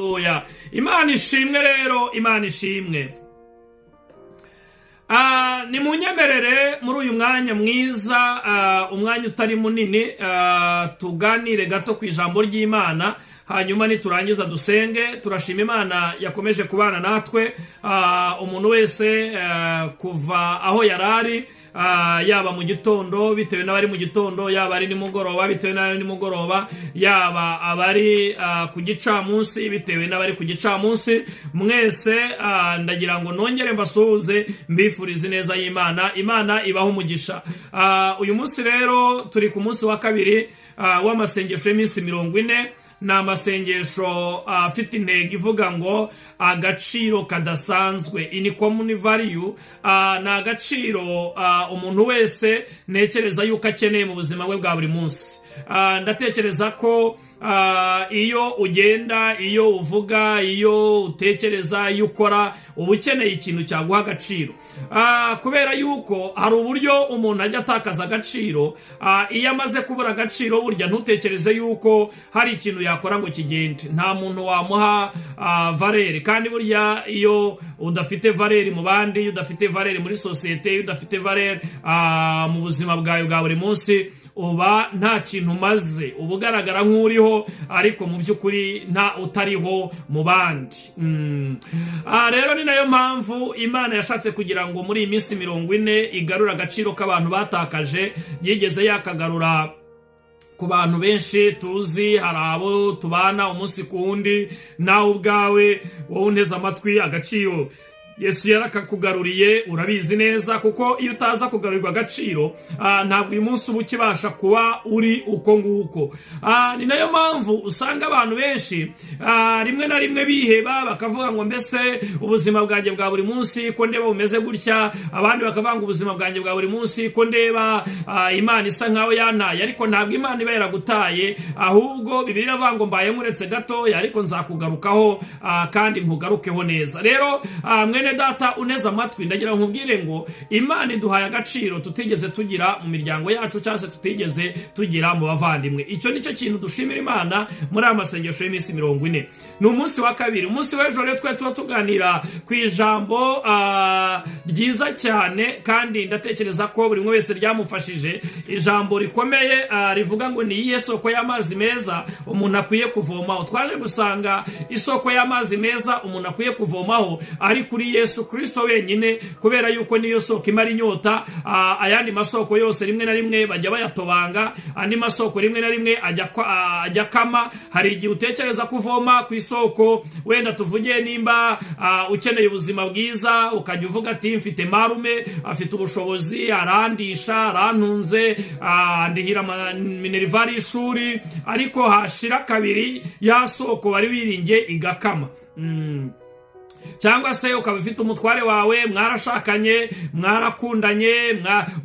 Haleluya. Imana ishimwe rero, Imana ishimwe. Ni munyemerere muri uyu mwanya mwiza, umwanya utari munini, tuganire gato ku ijambo ry'Imana, hanyuma niturangiza dusenge. Turashima Imana yakomeje kubana natwe. Umuntu wese kuva aho yari ari, yaba mu gitondo bitewe n'abari mu gitondo, yaba ari nimugoroba bitewe n'abari nimugoroba, yaba abari ku gicamunsi bitewe n'abari ku gicamunsi, mwese ndagira ngo nongere mbasuhuze, mbifurize ineza y'Imana. Imana ibaho umugisha. Uyu munsi rero turi ku munsi wa kabiri w'amasengesho y'iminsi 40. Ni amasengesho afite intego ivuga ngo agaciro kadasanzwe, uncommon value. Ni agaciro umuntu wese ntekereza yuko akeneye mu buzima bwe bwa buri munsi. Ndatekereza ko iyo ugenda, iyo uvuga, iyo utekereza, iyo ukora, uba ukeneye ikintu cyaguha agaciro, kubera yuko hari uburyo umuntu ajya atakaza agaciro. Iyo amaze kubura agaciro, burya ntutekereze yuko hari ikintu yakora ngo kigende. Nta muntu wamuha valeur. Kandi burya iyo udafite valeur mu bandi, iyo udafite valeur muri sosiyete, iyo udafite valeur mu buzima bwawe bwa buri munsi, uba nta kintu umaze, uba ugaragara nk'uriho ariko mu by'ukuri nta utariho mu bandi. Rero ni nayo mpamvu Imana yashatse kugira ngo muri iyi minsi 40 igarure agaciro k'abantu batakaje. Yigeze yakagarura ku bantu benshi tuzi, hari abo tubana umunsi ku wundi. Nawe ubwawe, wowe unteze amatwi, agaciro Yesu yarakakugaruriye, urabizi neza, kuko iyo utaza kugarurirwa agaciro, ntabwo uyu munsi uba ukibasha kuba uri uko nguko. Ni nayo mpamvu usanga abantu benshi rimwe na rimwe biheba, bakavuga ngo mbese ubuzima bwanjye bwa buri munsi ko ndeba bumeze gutya? Abandi bakavuga ngo ubuzima bwanjye bwa buri munsi ko ndeba Imana isa nkaho yantaye? Ariko ntabwo Imana iba yaragutaye, ahubwo Bibiliya iravuga ngo mbaye nkuretse gatoya, ariko nzakugarukaho, kandi nkugarukeho neza. Rero mwene data unteze amatwi, ndagira ngo nkubwire ngo Imana iduhaye agaciro tutigeze tugira mu miryango yacu, cyangwa se tutigeze tugira mu bavandimwe. Icyo ni cyo kintu dushimira Imana muri aya masengesho y'iminsi 40. Ni umunsi wa kabiri. Umunsi w'ejo rero twari tuba tuganira ku ijambo ryiza cyane, kandi ndatekereza ko buri umwe wese ryamufashije, ijambo rikomeye rivuga ngo ni iyihe soko y'amazi meza umuntu akwiye kuvomaho? Twaje gusanga isoko y'amazi meza umuntu akwiye kuvomaho ari kuri Yesu Kirisito wenyine, kubera yuko niyo soko imara inyota. Ayandi masoko yose rimwe na rimwe bajya bayatobanga, andi masoko rimwe na rimwe ajya akama. Hari igihe utekereza kuvoma ku isoko, wenda tuvuge nimba ukeneye ubuzima bwiza, ukajya uvuga ati mfite marume afite ubushobozi, arandisha, arantunze, andihira minerval y'ishuri, ariko hashira kabiri ya soko wari wiringiye igakama. Cyangwa se ukaba ufite umutware wawe, mwarashakanye, mwarakundanye,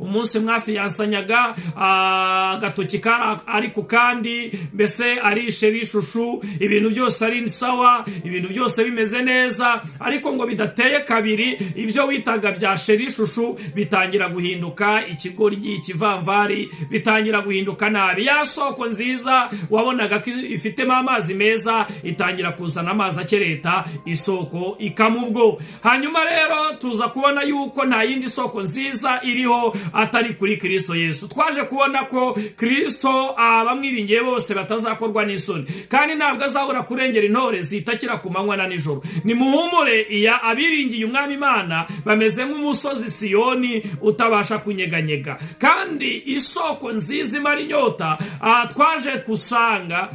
umunsi mwafiyansanyaga agatoki kari ari ku kandi, mbese ari chéri chouchou, ibintu byose ari sawa, ibintu byose bimeze neza, ariko ngo bidateye kabiri ibyo witaga bya chéri chouchou bitangira guhinduka ikigoryi, ikivamvari, bitangira guhinduka nabi. Ya soko nziza wabonaga ko ifitemo amazi meza itangira kuzana amazi akereta, isoko ikama ubwo. Hanyuma rero tuza kubona yuko nta yindi soko nziza iriho atari kuri Kirisito Yesu. Twaje kubona ko Kirisito abamwiringiye bose batazakorwa n'isoni, kandi ntabwo azabura kurengera intore zitakira ku manywa na nijoro. Nimuhumure, iya abiringiye Umwami Imana bameze nk'umusozi Siyoni utabasha kunyeganyega. Kandi isoko nziza imara inyota, twaje gusanga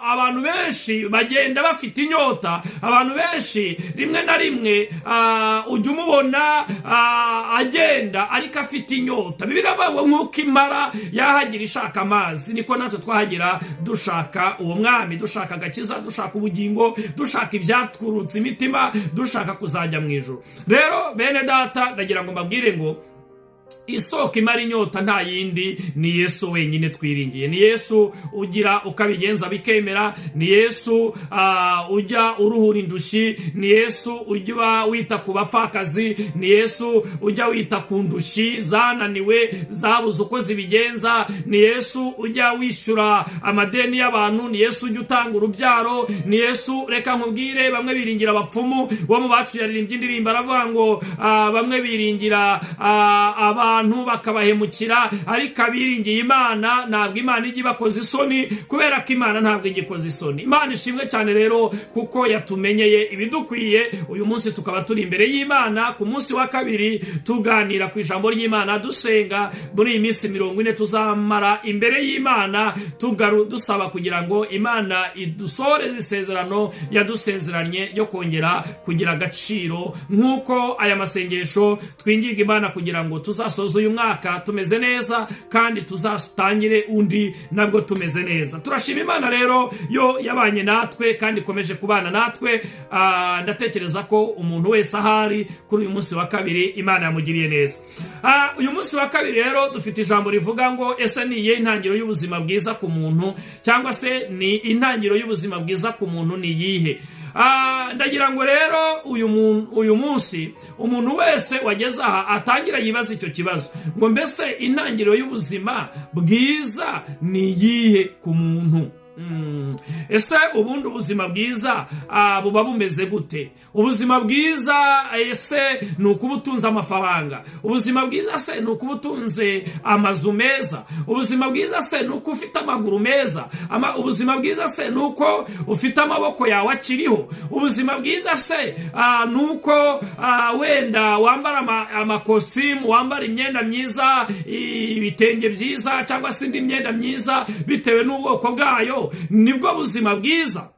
abantu benshi bagenda bafite inyota. Abantu benshi rimwe na rimwe ujya umubona agenda ariko afite inyota. Bibiliya iravuga ngo nk'uko impara yahagira ishaka amazi, niko natwe twahagira dushaka uwo mwami, dushaka agakiza, dushaka ubugingo, dushaka ibyatwurutse imitima, dushaka kuzajya mu ijuru. Rero bene data, ndagira ngo mbabwire ngo Isoko imara inyota nta yindi, ni Yesu wenyine twiringiye. Ni Yesu ugira ukabigenza bikemera, ni Yesu ujya uruhura indushyi, ni Yesu ujya wita ku bapfakazi, ni Yesu ujya wita ku ndushyi zananiwe, zabuze uko zibigenza, ni Yesu ujya wishyura amadeni y'abantu, ni Yesu ujya utanga urubyaro, ni Yesu. Reka nkubwire, bamwe biringira abapfumu. Bo mu bacu yaririmbye indirimbo aravuga ngo bamwe biringira abantu bakabahemukira, ariko abiringiye Imana ntabwo Imana ijya ibakoza isoni, kubera ko Imana ntabwo ijya ikoza isoni. Imana ishimwe cyane rero kuko yatumenyeye ibidukwiye. Uyu munsi tukaba turi imbere y'Imana ku munsi wa kabiri, tuganira ku ijambo ry'Imana, dusenga muri iyi minsi 40 tuzamara imbere y'Imana, dusaba kugira ngo Imana idusohoreze isezerano yadusezeranye yo kongera kugira agaciro, nk'uko aya masengesho twinginga Imana kugira ngo tuzasoze uyu mwaka tumeze neza kandi tuzatangire undi nabwo tumeze neza. Turashima Imana rero yo yabanye natwe kandi ikomeje kubana natwe. Ndatekereza ko umuntu wese ahari kuri uyu munsi wa kabiri Imana yamugiriye neza. Uyu munsi wa kabiri rero dufite ijambo rivuga ngo: ese ni iyihe intangiriro y'ubuzima bwiza ku muntu? Cyangwa se ni intangiriro y'ubuzima bwiza ku muntu ni iyihe? Ndagira ngo rero uyu munsi umuntu wese wageze aha atangira yibaza icyo kibazo ngo: mbese intangiriro y'ubuzima bwiza ni iyihe ku muntu? Ese ubundi ubuzima bwiza buba bumeze gute? Ubuzima bwiza ese ni ukuba utunze amafaranga? Ubuzima bwiza se ni ukuba utunze amazu meza? Ubuzima bwiza se ni uko ufite amaguru meza? Ubuzima bwiza se ni uko ufite amaboko yawe akiriho? Ubuzima bwiza se ni uko wenda wambara amakositimu, wambara imyenda myiza, ibitenge byiza cyangwa se indi myenda myiza bitewe n'ubwoko bwayo, nibwo buzima bwiza?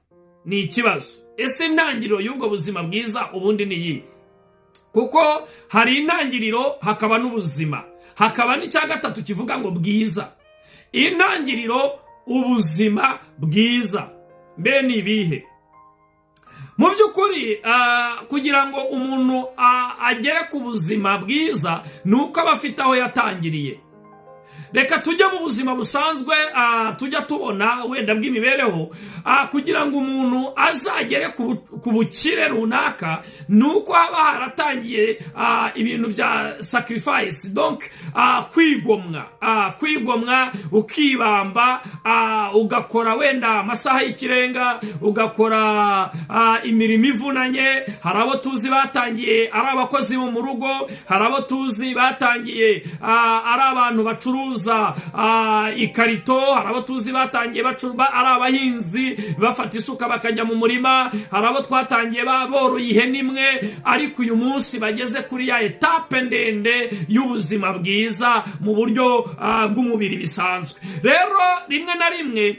Ni ikibazo. Ese intangiriro y'ubwo buzima bwiza ubundi ni iyi? Kuko hari intangiriro, hakaba n'ubuzima, hakaba n'icya gatatu kivuga ngo bwiza. Intangiriro, ubuzima bwiza, mbe ni ibihe? Mu by'ukuri, kugira ngo umuntu agere ku buzima bwiza ni uko aba afite aho yatangiriye. Reka tujye mu buzima busanzwe tujya tubona wenda bw'imibereho. Kugira ngo umuntu azagere ku bukire runaka ni uko haba haratangiye ibintu bya sacrifice, donc kwigomwa, kwigomwa, ukibamba, ugakora wenda amasaha y'ikirenga, ugakora imirimo ivunanye. Hari abo tuzi batangiye ari abakozi bo mu rugo, hari abo tuzi batangiye ari abantu bacuruza ikarito, hari abo tuzi batangiye ari abahinzi, bafata isuka bakajya mu murima, hari abo twatangiye boroye ihene imwe, ariko uyu munsi bageze kuri ya étape ndende y'ubuzima bwiza mu buryo bw'umubiri bisanzwe. Rero rimwe na rimwe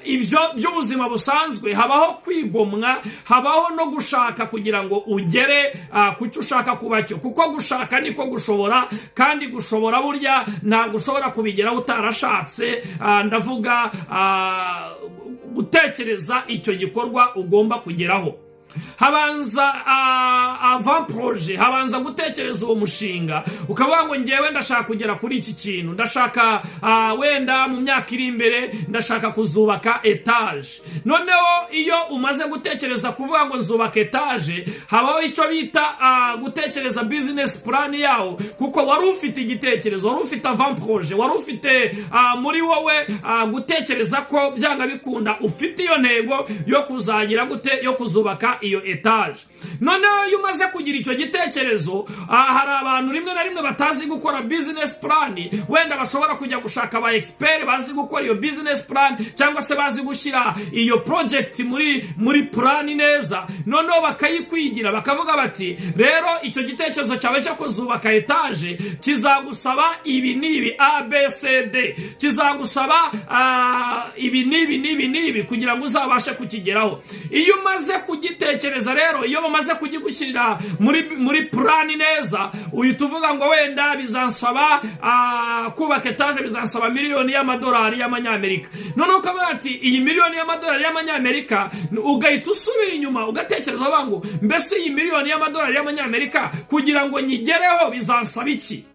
ibyo by'ubuzima busanzwe habaho kwigomwa, habaho no gushaka kugira ngo ugere ku cyo ushaka kuba cyo, kuko gushaka niko gushobora, kandi gushobora burya ntabwo ushobora kubigeraho utarashatse. Ndavuga gutekereza icyo gikorwa ugomba kugeraho. Habanza avant projet, habanza gutekereza uwo mushinga, ukavuga ngo: ngewe ndashaka kugera kuri iki kintu, ndashaka wenda mu myaka iri imbere ndashaka kuzubaka etaje. Noneho iyo umaze gutekereza kuvuga ngo nzubaka etaje, habaho icyo bita gutekereza business plan yawo, kuko wari ufite igitekerezo, wari ufite avant projet, wari ufite muri wowe gutekereza ko byanga bikunda ufite iyo ntego yo kuzagira gute, yo kuzubaka iyo etaje. Noneho iyo umaze kugira icyo gitekerezo, hari abantu rimwe na rimwe batazi gukora business plan, wenda bashobora kujya gushaka aba expert bazi gukora iyo business plan cyangwa se bazi gushyira iyo project muri plan neza, noneho bakayikwigira, bakavuga bati: rero icyo gitekerezo cyawe cyo kuzubaka etaje kizagusaba ibi n'ibi, a b c d, kizagusaba ibi n'ibi n'ibi n'ibi kugira ngo uzabashe kukigeraho. Iyo umaze kugitekereza Ugitekereza rero, iyo bamaze kugigushyirira muri plan neza, uhita uvuga ngo wenda bizansaba kubaka etaje, bizansaba miliyoni y'amadolari y'amanyamerika. Noneho ukavuga ati iyi miliyoni y'amadolari y'amanyamerika, ugahita usubira inyuma ugatekereza uvuga ngo mbese iyi miliyoni y'amadolari y'amanyamerika kugira ngo nyigereho bizansaba iki?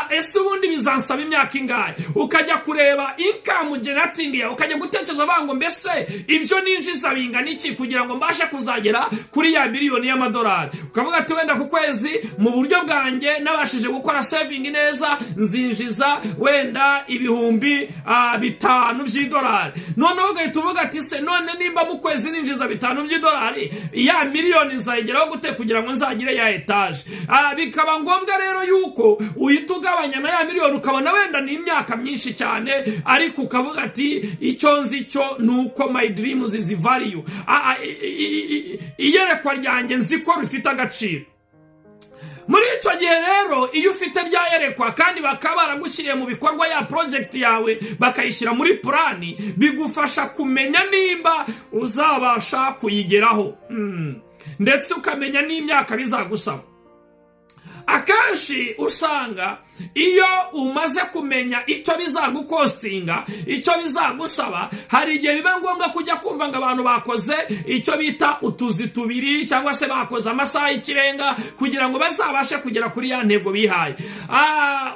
Ese ubundi bizansaba imyaka ingahe? Ukajya kureba income generating yawe, ukajya gutekereza uvuga ngo mbese ibyo ninjiza bingana iki kugira ngo mbashe kuzagera kuri ya miliyoni y'amadolari? Ukavuga ati wenda ku kwezi, mu buryo bwanjye, nabashije gukora saving neza, nzinjiza wenda 5000 by'idolari. Noneho ugahita uvuga ati se none nimba mu kwezi ninjiza 5 by'idolari, ya miliyoni nzayigeraho gute kugira ngo nzagire ya etaje? Bikaba ngombwa rero yuko uhita ugabanya na ya miliyoni, ukabona wenda ni imyaka myinshi cyane, ariko ukavuga ati icyo nzi cyo ni uko my dreams is value, iyerekwa ryanjye nzi ko rifite agaciro. Muri icyo gihe rero, iyo ufite rya yerekwa kandi bakaba baragushyiriye mu bikorwa ya project yawe, bakayishyira muri plan, bigufasha kumenya nimba uzabasha kuyigeraho, ndetse ukamenya n'imyaka bizagusaba. Akenshi usanga iyo umaze kumenya icyo bizagucostinga, icyo bizagusaba, hari igihe biba ngombwa kujya kumva ngo abantu bakoze icyo bita utuzi tubiri, cyangwa se bakoze amasaha y'ikirenga kugira ngo bazabashe kugera kuri ya ntego bihaye.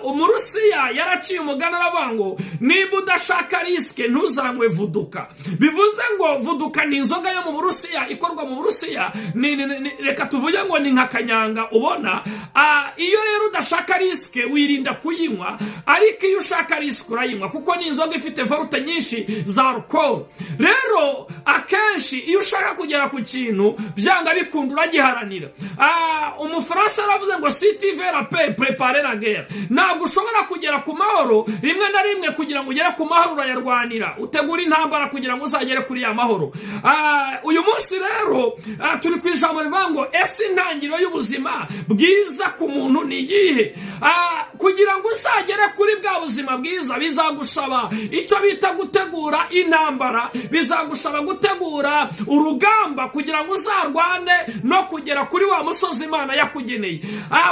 Umurusiya yaraciye umugani, aravuga ngo niba udashaka risk ntuzanywe vodka. Bivuze ngo vodka ni inzoga yo mu Burusiya, ikorwa mu Burusiya, reka tuvuge ngo ni nka kanyanga ubona. Iyo rero udashaka risk wirinda kuyinywa, ariko iyo ushaka risk urayinywa, kuko ni inzoga ifite volt nyinshi za alcohol. Rero akenshi iyo ushaka kugera ku kintu, byanga bikunda uragiharanira. Umufaransa yaravuze ngo si tu veux la paix, prépare la guerre. Ntabwo ushobora kugera ku mahoro. Rimwe na rimwe kugira ngo ugere ku mahoro urayarwanira, utegura intambara kugira ngo uzagere kuri ya mahoro. Uyu munsi rero turi ku ijambo rivuga ngo ese intangiriro y'ubuzima bwiza ku muntu ni iyihe? Kugira ngo uzagere kuri bwa buzima bwiza bizagusaba icyo bita gutegura intambara, bizagusaba gutegura urugamba kugira ngo uzarwane no kugera kuri wa musozi Imana yakugeneye.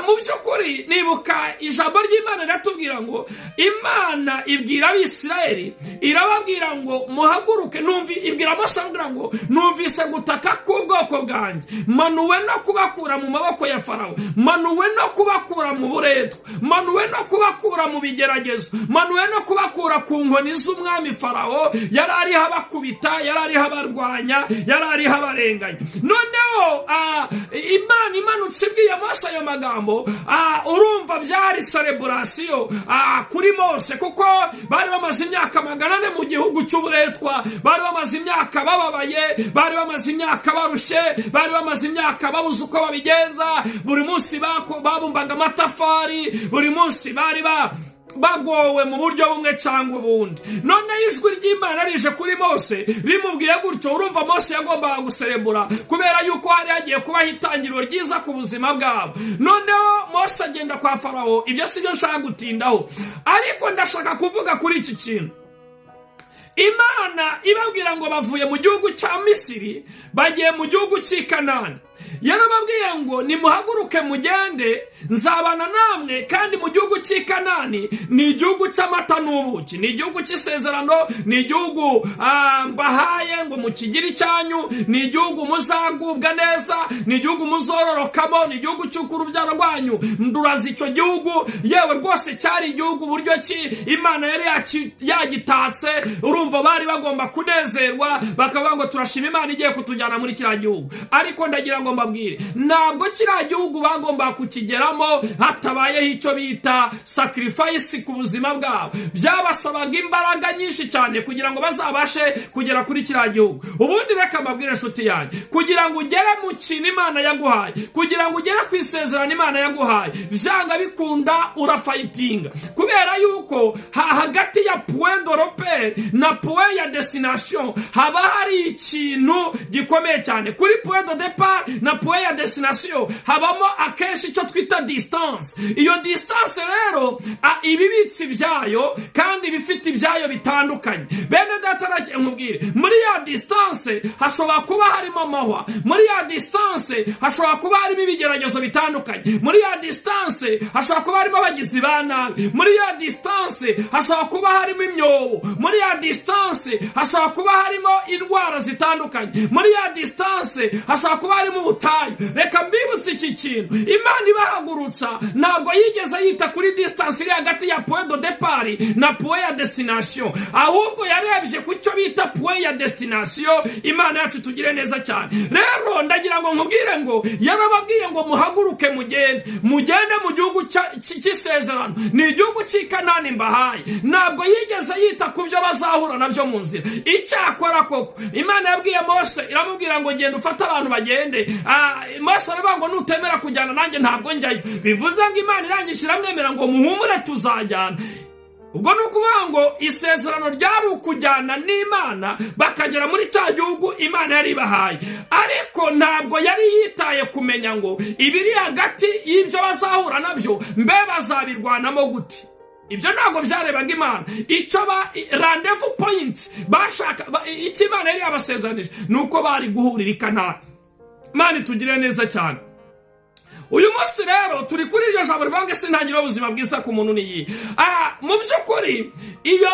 Mu by'ukuri nibuka ijambo ry'Imana riratubwira ngo Imana ibwira Abisirayeli, irababwira ngo muhaguruke, numvi ibwira Mose, arabwira ngo numvise gutaka k'ubwoko bwanjye, manuwe no kubakura mu maboko ya Farawo, manuwe no kubakura mu buretwa, manuwe no kubakura mu bigeragezo, manuwe no kubakura ku nkoni z'umwami Farawo yari ariho abakubita, yari ariho abarwanya, yari ariho abarenganya. Noneho Imana imanutse ibwiye Mose ayo magambo, urumva byari celebration kuri Mose, kuko bari bamaze imyaka 400 mu gihugu cy'uburetwa, bari bamaze imyaka bababaye, bari bamaze imyaka barushye, bari bamaze imyaka babuze uko babigenza. Buri munsi babumbaga amatafari, buri munsi bari bagowe mu buryo bumwe cyangwa ubundi. Noneho ijwi ry'Imana rije kuri Mose rimubwiye gutyo, urumva Mose yagombaga guserebura, kubera yuko hari hagiye kubaho itangiriro ryiza ku buzima bwabo. Noneho Mose agenda kwa Farawo. Ibyo si byo nshaka gutindaho, ariko ndashaka kuvuga kuri iki kintu. Imana ibabwira ngo bavuye mu gihugu cya Misiri bagiye mu gihugu cy'i Kanani, yarababwiye ngo nimuhaguruke mugende, nzabana namwe. Kandi mu gihugu cy'i Kanani ni igihugu cy'amata n'ubuki, ni igihugu cy'isezerano, ni igihugu mbahaye ngo mukigire icyanyu, ni igihugu muzagubwa neza, ni igihugu muzororokamo, ni igihugu cy'uko urubyaro rwanyu nduraza icyo gihugu. Yewe rwose cyari igihugu uburyo ki Imana yari yagitatse. Urumva bari bagomba kunezerwa, bakavuga ngo turashima Imana igiye kutujyana muri kiriya gihugu. Ariko ndagira ngo mbabwire, ntabwo kiriya gihugu bagomba kukigeramo hatabayeho icyo bita sacrifice ku buzima bwabo. Byabasabaga imbaraga nyinshi cyane kugira ngo bazabashe kugera kuri kiriya gihugu. Ubundi reka mbabwire, inshuti yanjye, kugira ngo ugere mu kintu Imana yaguhaye, kugira ngo ugere ku isezerano Imana yaguhaye, byanga bikunda urafightinga, kubera yuko hagati ya point de repère na point ya destination haba hari ikintu gikomeye cyane. Kuri point de départ na point ya destination habamo akenshi icyo twita distance. Iyo distance rero ibibitsi ibyayo kandi ibifite ibyayo bitandukanye. Bene data, nkubwire, muri ya distance hashobora kuba harimo amahwa, muri ya distance hashobora kuba harimo ibigeragezo bitandukanye, muri ya distance hashobora kuba harimo abagizi ba nabi, muri ya distance hashobora kuba harimo imyobo, muri ya distance hashobora kuba harimo indwara zitandukanye, muri ya distance hashobora kuba harimo ubutayu. Reka mbibutse iki kintu: Imana ibahagurutsa ntabwo yigeze yita kuri distance iri hagati ya point de départ na point ya destination, ahubwo yarebye ku cyo bita point ya destination. Imana yacu tugire neza cyane. Rero ndagira ngo nkubwire ngo yarababwiye ngo muhaguruke mugende, mugende mu gihugu cy'isezerano, ni igihugu cy'i Kanani mbahaye. Ntabwo yigeze yita ku byo bazahura nabyo mu nzira. Icyakora koko Imana yabwiye Mose, iramubwira ngo genda ufate abantu bagende. Mose aravuga ngo nutemera kujyana nanjye ntabwo njyayo. Bivuze ngo Imana irangije iramwemera ngo muhumure, tuzajyana. Ubwo ni ukuvuga ngo isezerano ryari ukujyana n'Imana bakagera muri cya gihugu Imana yari ibahaye, ariko ntabwo yari yitaye kumenya ngo ibiri hagati y'ibyo bazahura nabyo mbe bazabirwanamo gute. Ibyo ntabwo byarebaga Imana. Icyo ba rendez-vous point bashaka, icyo Imana yari yabasezeranije ni uko bari guhurira i Kanani. Imana itugire neza cyane. Uyu munsi rero turi kuri iryo jambo rivuga ngo ese intangiriro y'ubuzima bwiza ku muntu ni iyi? Mu by'ukuri iyo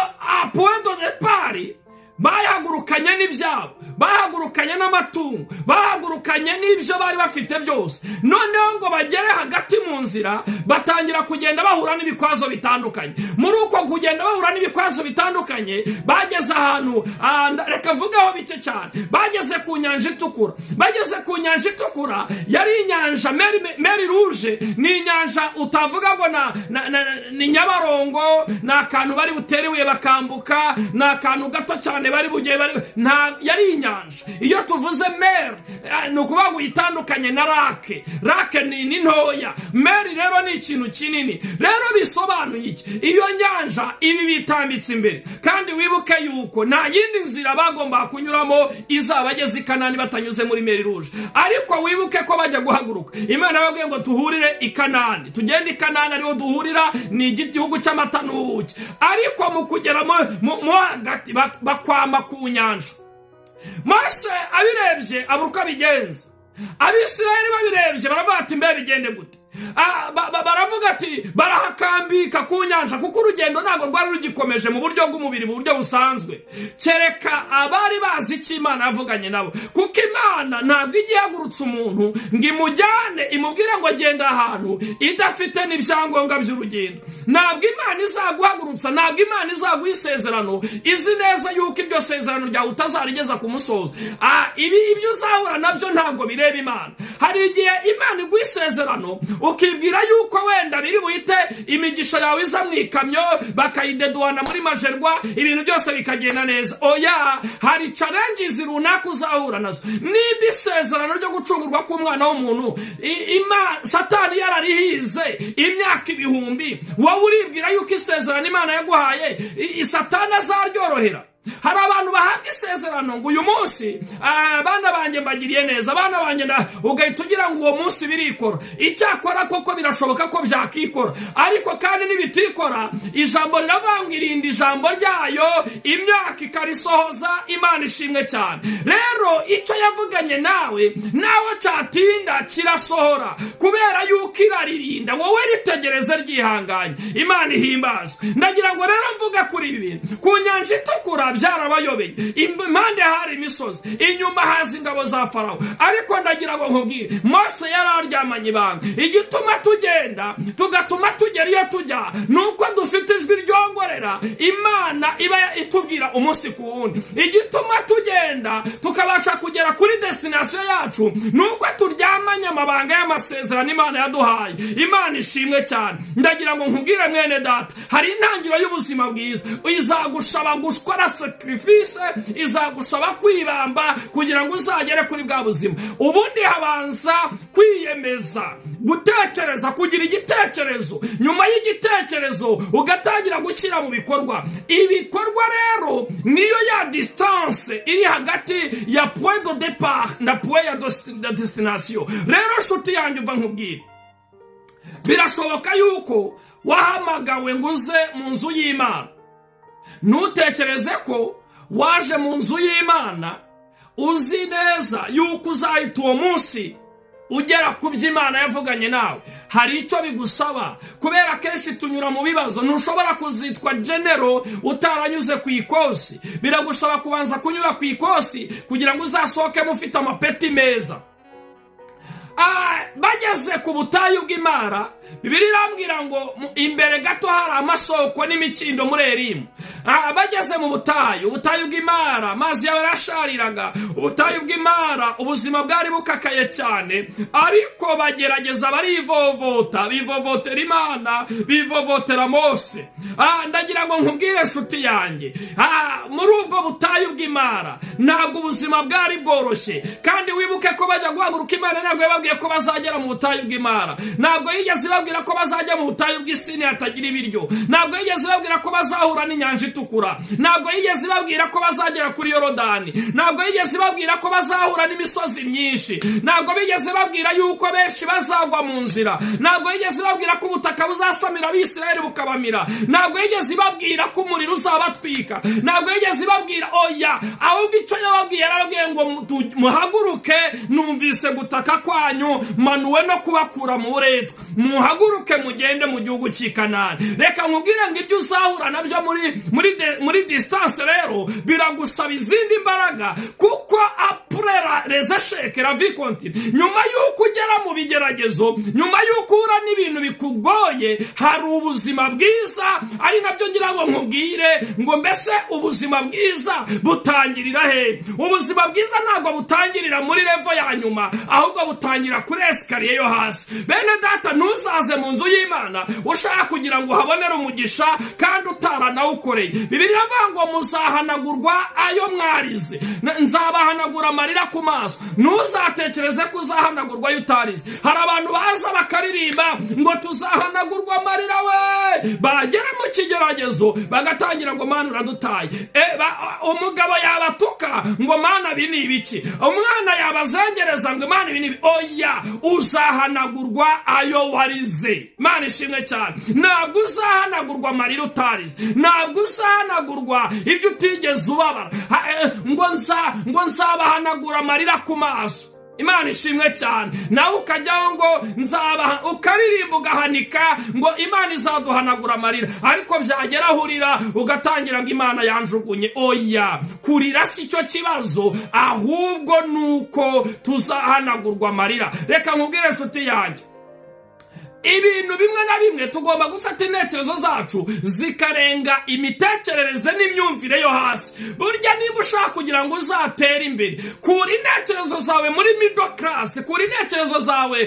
point de départ bahagurukanye n'ibyabo, bahagurukanye n'amatungo, bahagurukanye n'ibyo bari bafite byose. Noneho ngo bagere hagati mu nzira, batangira kugenda bahura n'ibikwazo bitandukanye. Muri uko kugenda bahura n'ibikwazo bitandukanye, bageze ahantu, reka mvugeho bike cyane, bageze ku Nyanja Itukura. Bageze ku Nyanja Itukura, yari inyanja Mer Rouge, ni inyanja utavuga ngo ni Nyabarongo, ni akantu bari butere ibuye bakambuka, ni akantu gato cyane bari bugiye bari nta. Yari inyanja. Iyo tuvuze mer, ni ukuvuga ngo itandukanye na lac. Lac ni ntoya, mer rero ni ikintu kinini. Rero bisobanuye iki? Iyo nyanja ibi bitambitse imbere, kandi wibuke yuko nta yindi nzira bagombaga kunyuramo izabageze i Kanani batanyuze muri Mer Rouge. Ariko wibuke ko bajya guhaguruka, Imana yababwiye ngo duhurire i Kanani, tugende i Kanani ariho duhurira, ni igihugu cy'amata n'ubuki. Ariko mu kugera mo hagati bakwama ku nyanja. Mose abirebye abura uko abigenza. Abisirayeli babirebye baravuga ati mbe bigende gute? Baravuga ati barahakambika ku nyanja, kuko urugendo ntabwo rwari rugikomeje mu buryo bw'umubiri, mu buryo busanzwe, kereka abari bazi icyo Imana yavuganye nabo. Kuko Imana ntabwo ijya ihagurutsa umuntu ngo imujyane, imubwire ngo agenda ahantu idafite n'ibyangombwa by'urugendo. Ntabwo Imana izaguhagurutsa, ntabwo Imana izaguha isezerano izi neza yuko iryo sezerano ryawe utazarigeza ku musozo. Ibi ibyo uzahura nabyo ntabwo bireba Imana. Hari igihe Imana iguha isezerano ukibwira yuko wenda biri buhite imigisha yawe iza mu ikamyo, bakayideduwana muri Magerwa, ibintu byose bikagenda neza. Oya, hari challenges runaka uzahura nazo. Niba isezerano ryo gucungurwa k'umwana w'umuntu Satani yararihize imyaka ibihumbi, wowe uribwira yuko isezerano Imana yaguhaye Satani azaryorohera? Hari abantu bahabwa isezerano ngo uyu munsi abana banjye mbagiriye neza, abana banjye, ugahita ugira ngo uwo munsi birikora. Icyakora koko birashoboka ko byakikora, ariko kandi nibitikora, ijambo riravuga ngo irinda ijambo ryayo imyaka ikarisohoza. Imana ishimwe cyane. Rero icyo yavuganye nawe, nawe cyatinda kirasohora, kubera yuko iraririnda. Wowe ritegereze ryihanganye. Imana ihimbazwe. Ndagira ngo rero mvuge kuri ibi bintu. Ku Nyanja Itukura byarabayobeye. Impande hari imisozi, inyuma haza ingabo za Farawo. Ariko ndagira ngo nkubwire, Mose yari aryamanye ibanga. Igituma tugenda, tugatuma tugera iyo tujya, ni uko dufite ijwi ryongorera Imana iba itubwira umunsi ku wundi. Igituma tugenda tukabasha kugera kuri destination yacu ni uko turyamanye amabanga y'amasezerano Imana yaduhaye. Imana ishimwe cyane. Ndagira ngo nkubwire mwene data, hari intangiriro y'ubuzima bwiza izagusaba gukora. Sacrifice izagusaba kwibamba kugira ngo uzagere kuri bwa buzima. Ubundi habanza kwiyemeza, gutekereza, kugira igitekerezo. Nyuma y'igitekerezo ugatangira gushyira mu bikorwa. Ibikorwa rero niyo ya distance iri hagati ya point de départ na point ya destination. Rero nshuti yanjye, uva nkubwire, birashoboka yuko wahamagawe ngo uze mu nzu y'Imana. Ntutekereze ko waje mu nzu y'Imana uzi neza yuko uzahita uwo munsi ugera ku byo Imana yavuganye nawe. Hari icyo bigusaba, kubera kenshi tunyura mu bibazo. Ntushobora kuzitwa général utaranyuze ku ikosi. Biragusaba kubanza kunyura ku ikosi kugira ngo uzasohokemo ufite amapeti meza. Bageze ku butayu bw'Imara, Bibiliya irambwira ngo imbere gato hari amasoko n'imikindo muri Erimu. Bageze mu butayu, ubutayu bw'Imara, amazi yawe yarashariraga. Ubutayu bw'Imara, ubuzima bwari bukakaye cyane, ariko bagerageza barivovota, bivovotera Imana, bivovotera Mose. Ndagira ngo nkubwire, nshuti yanjye, muri ubwo butayu bw'Imara ntabwo ubuzima bwari bworoshye. Kandi wibuke ko bajya guhaguruka, Imana ntabwo yababwiye ko bazagera mu butayu bw'Imara. Ntabwo yigeze ibabwira ko bazajya mu butayu bw'Isini hatagira ibiryo. Ntabwo yigeze ibabwira ko bazahura n'Inyanja Itukura. Ntabwo yigeze ibabwira ko bazagera kuri Yorodani. Ntabwo yigeze ibabwira ko bazahura n'imisozi myinshi. Ntabwo bigeze babwira yuko benshi bazagwa mu nzira. Ntabwo yigeze ibabwira ko ubutaka buzasamira Abisirayeli bukabamira. Ntabwo yigeze ibabwira ko umuriro uzabatwika. Ntabwo yigeze ibabwira, oya. Ahubwo icyo yababwiye, yarababwiye ngo: "Muhaguruke, numvise gutaka kwanyu, manuwe no kubakura mu buretwa. Muhaguruke mugende mu gihugu cy'i Kanani." Reka nkubwire ngo ibyo uzahura nabyo muri distance rero biragusaba izindi mbaraga, kuko après les échecs, la vie continue. Nyuma y'uko ugera mu bigeragezo, nyuma y'uko uhura n'ibintu bikugoye, hari ubuzima bwiza. Ari nabyo ngira ngo nkubwire ngo: mbese ubuzima bwiza butangirira he? Ubuzima bwiza ntabwo butangirira muri level ya nyuma, ahubwo butangira kuri escalier yo hasi. Bene data, ntuzaze mu nzu y'Imana ushaka kugira ngo uhabonere umugisha kandi utaranawukoreye. Bibiliya iravuga ngo: "Muzahanagurwa ayo mwarize, nzabahanagura amarira ku maso." Ntuzatekereze ko uzahanagurwa ayo utarize. Hari abantu baza bakaririmba ngo: "Tuzahanagurwa amarira we!" Bagera mu kigeragezo bagatangira ngo: "Mana, uradutaye." Umugabo yabatuka ngo: "Mana, ibi ni ibiki?" Umwana yabazengereza ngo: "Imana, ibi ni ibi?" Oya, uzahanagurwa ayo warize. Imana ishimwe cyane. Ntabwo uzahanagurwa amarira utarize. Ntabwo uzahanagurwa ibyo utigeze ubabara. Ngo nzabahanagura amarira ku maso. Imana ishimwe cyane. Nawe ukajyaho ngo nzabaha, ukaririmba, ugahanika ngo Imana izaduhanagura amarira, ariko byagera aho urira ugatangira ngo: "Imana yanjugunye." Oya, kurira si cyo kibazo, ahubwo ni uko tuzahanagurwa amarira. Reka nkubwire, inshuti yanjye, ibintu bimwe na bimwe tugomba gufata intekerezo zacu zikarenga imitekerereze n'imyumvire yo hasi. Burya niba ushaka kugira ngo uzatere imbere, kura intekerezo zawe muri middle class, kura intekerezo zawe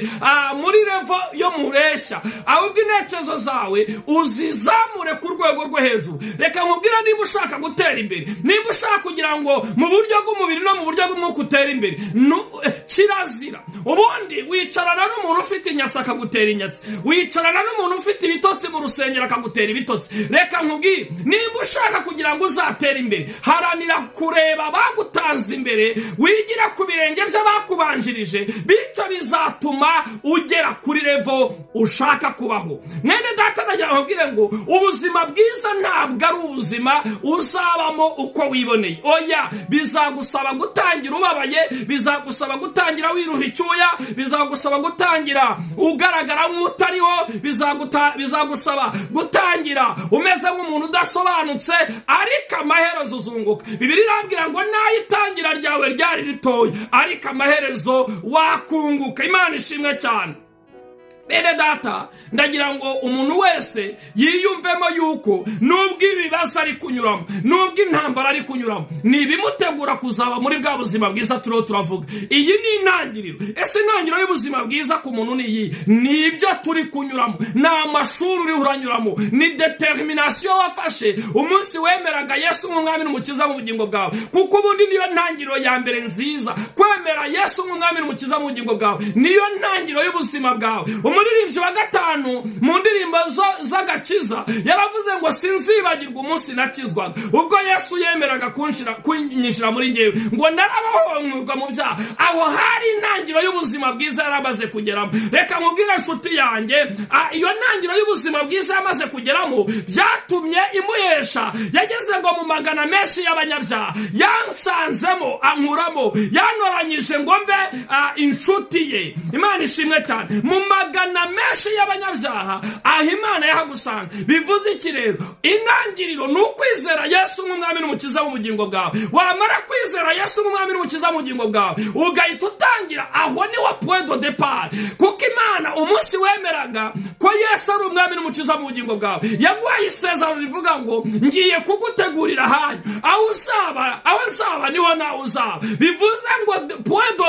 muri level yo mureshya, ahubwo intekerezo zawe uzizamure ku rwego rwo hejuru. Reka nkubwire, niba ushaka gutera imbere, niba ushaka kugira ngo mu buryo bw'umubiri no mu buryo bw'umwuka utere imbere, kirazira ubundi wicarana n'umuntu ufite inyatsi akagutera inyatsi, wicarana n'umuntu ufite ibitotsi mu rusengero akagutera ibitotsi. Reka nkubwire, niba ushaka kugira ngo uzatere imbere, haranira kureba abagutanze imbere, wigira ku birenge by'abakubanjirije, bityo bizatuma ugera kuri level ushaka kubaho. Mwene data, nagira ngo nkubwire ngo ubuzima bwiza ntabwo ari ubuzima uzabamo uko wiboneye. Oya, bizagusaba gutangira ubabaye, bizagusaba gutangira wiruha icyuya, bizagusaba gutangira ugaragara nk'utariho, bizagusaba gutangira umeze nk'umuntu udasobanutse, ariko amaherezo uzunguka. Bibiliya irambwira ngo nayo itangira ryawe ryari ritoya, ariko amaherezo wakunguka. Imana ishimwe cyane. Bene data, ndagira ngo umuntu wese yiyumvemo yuko nubwo ibibazo ari kunyuramo, nubwo intambara ari kunyuramo, ni ibimutegura kuzaba muri bwa buzima bwiza turiho turavuga. Iyi ni intangiriro. Ese intangiriro y'ubuzima bwiza ku muntu ni iyi? Ni ibyo turi kunyuramo, ni amashuri uriho uranyuramo, ni détermination wafashe umunsi wemeraga Yesu nk'umwami n'umukiza mu bugingo bwawe, kuko ubundi niyo ntangiriro ya mbere nziza. Kwemera Yesu nk'umwami n'umukiza mu bugingo bwawe niyo ntangiriro y'ubuzima bwawe. Umuririmbyi wa gatanu mu ndirimbo z'agakiza yaravuze ngo: "Sinzibagirwa umunsi nakizwaga, ubwo Yesu yemeraga kunyinjira muri ngewe, ngo narabohorwa mu byaha." Aho hari intangiriro y'ubuzima bwiza yaramaze kugeramo. Reka nkubwire, nshuti yanjye, iyo ntangiriro y'ubuzima bwiza yamaze kugeramo byatumye imuhesha, yageze ngo mu magana menshi y'abanyabyaha yansanzemo, ankuramo, yantoranyije ngo mbe inshuti ye. Imana ishimwe cyane. Mu magana menshi y'abanyabyaha, aho Imana yahagusanga. Bivuze iki rero? Intangiriro ni ukwizera Yesu nk'umwami n'umukiza mu bugingo bwawe. Wamara kwizera Yesu nk'umwami n'umukiza mu bugingo bwawe, ugahita utangira. Aho ni wo point de départ, kuko Imana umunsi wemeraga ko Yesu ari umwami n'umukiza mu bugingo bwawe, yaguhaye isezerano rivuga ngo: "Ngiye kugutegurira ahanyu, aho uzaba, aho nzaba niho nawe uzaba." Bivuze ngo point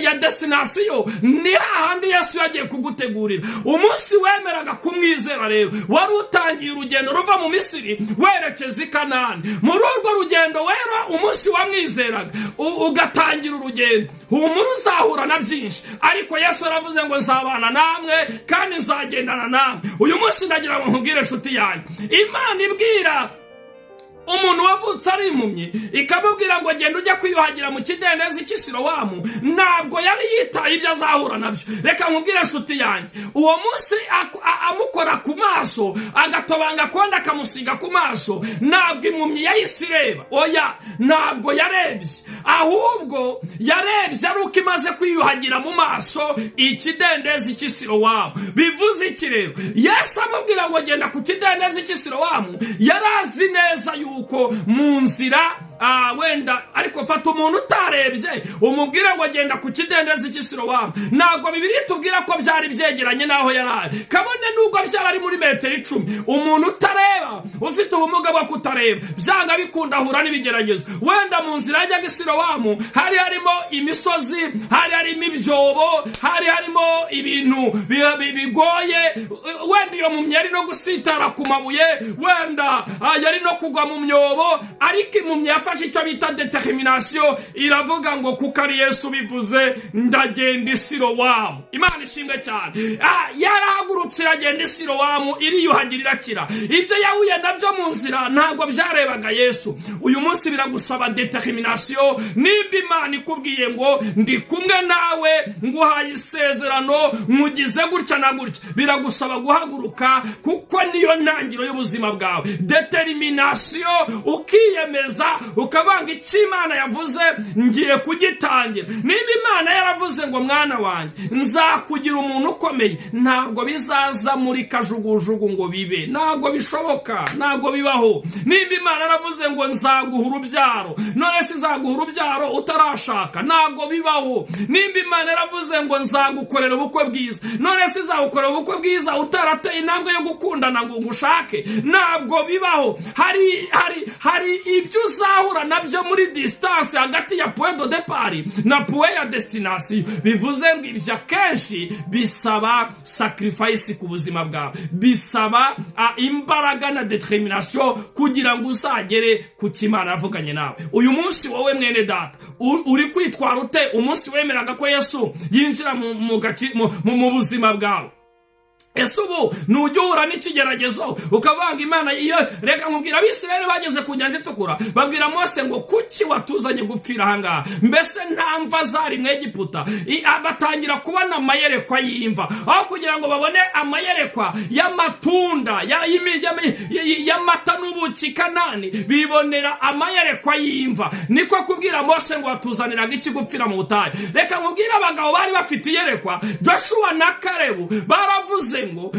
ya destination ni hahandi Yesu yagiye kugutegurira. Umunsi wemeraga kumwizera rero, wari utangiye urugendo ruva mu Misiri werekeza i Kanani. Muri urwo rugendo rero, umunsi wamwizeraga ugatangira urugendo, humura, uzahura na byinshi, ariko Yesu aravuze ngo: "Nzabana namwe kandi nzagendana namwe." Uyu munsi ndagira ngo nkubwire, inshuti yanjye, Imana ibwira umuntu wavutse ari impumyi, ikamubwira ngo: "Genda ujya kwiyuhagira mu kidendezi cy'Isirowamu," ntabwo yari yitaye ibyo azahura nabyo. Reka nkubwire, inshuti yanjye, uwo munsi amukora ku maso, agatobanga kondo akamusiga ku maso, ntabwo impumyi yahise ireba. Oya, ntabwo yarebye, ahubwo yarebye ari uko imaze kwiyuhagira mu maso ikidendezi cy'Isirowamu. Bivuze iki rero? Yesu amubwira ngo: "Genda ku kidendezi cy'Isirowamu," yari azi neza yuko mu nzira wenda, ariko fata umuntu utarebye umubwire ngo: "Genda ku kidendezi cy'Isirowamu." Ntabwo Bibiliya itubwira ko byari byegeranye n'aho yari ari, kabone nubwo byaba ari muri metero 10. Umuntu utareba, ufite ubumuga bwo kutareba, byanga bikunda ahura n'ibigeragezo. Wenda mu nzira yajyaga Isirowamu hari harimo imisozi, hari harimo ibyobo, hari harimo ibintu bigoye. Wenda iyo mpumyi yari no gusitara ku mabuye, wenda yari no kugwa mu myobo, ariko impumyi yafashe icyo bita détermination, iravuga ngo: "Kuko ari Yesu bivuze, ndagenda Isirowamu." Imana ishimwe cyane. Yarahagurutse iragenda Isirowamu, iriyuhagira, irakira. Ibyo yahuye nabyo mu nzira ntabwo byarebaga Yesu. Uyu munsi biragusaba détermination. Nimba Imana ikubwiye ngo: "Ndi kumwe nawe, nguhaye isezerano, nkugize gutya na gutya," biragusaba guhaguruka, kuko niyo ntangiriro y'ubuzima bwawe. Détermination, ukiyemeza, ukavanga icyo Imana yavuze ngiye kugitangira. Niba Imana yaravuze ngo: "Mwana wanjye, nzakugira umuntu ukomeye," ntabwo bizaza muri kajugujugu ngo bibe, ntabwo bishoboka, ntabwo bibaho. Nimba Imana yaravuze ngo: "Nzaguha urubyaro," none se izaguha urubyaro utarashaka? Ntabwo bibaho. Nimba Imana yaravuze ngo: "Nzagukorera ubukwe bwiza," none se izagukorera ubukwe bwiza utarateye intambwe yo gukundana ngo ngushake? Ntabwo bibaho. Hari ibyo uzahura nabyo muri distance hagati ya point de départ na point ya destination. Bivuze ngo ibyo akenshi bisaba sacrifice ku buzima bwawe, bisaba imbaraga na détermination kugira ngo uzagere ku cyo Imana yavuganye nawe. Uyu munsi wowe, mwene data, uri kwitwara ute umunsi wemeraga ko Yesu yinjira mu buzima bwawe? Ese ubu nujya uhura n'ikigeragezo ukavanga Imana iyo? Reka nkubwira, Abisirayeli bageze ku Nyanja Itukura, babwira Mose ngo: "Kuki watuzanye gupfira ahangaha? Mbese nta mva zari mu Egiputa?" Batangira kubona amayerekwa y'imva aho kugira ngo babone amayerekwa y'amatunda y'amata n'ubuki Kanani, bibonera amayerekwa y'imva. Niko kubwira Mose ngo: "Watuzaniraga iki gupfira mu butayu?" Reka nkubwire, abagabo bari bafite iyerekwa, Joshua na Karebu, baravuze. Baravuze ngo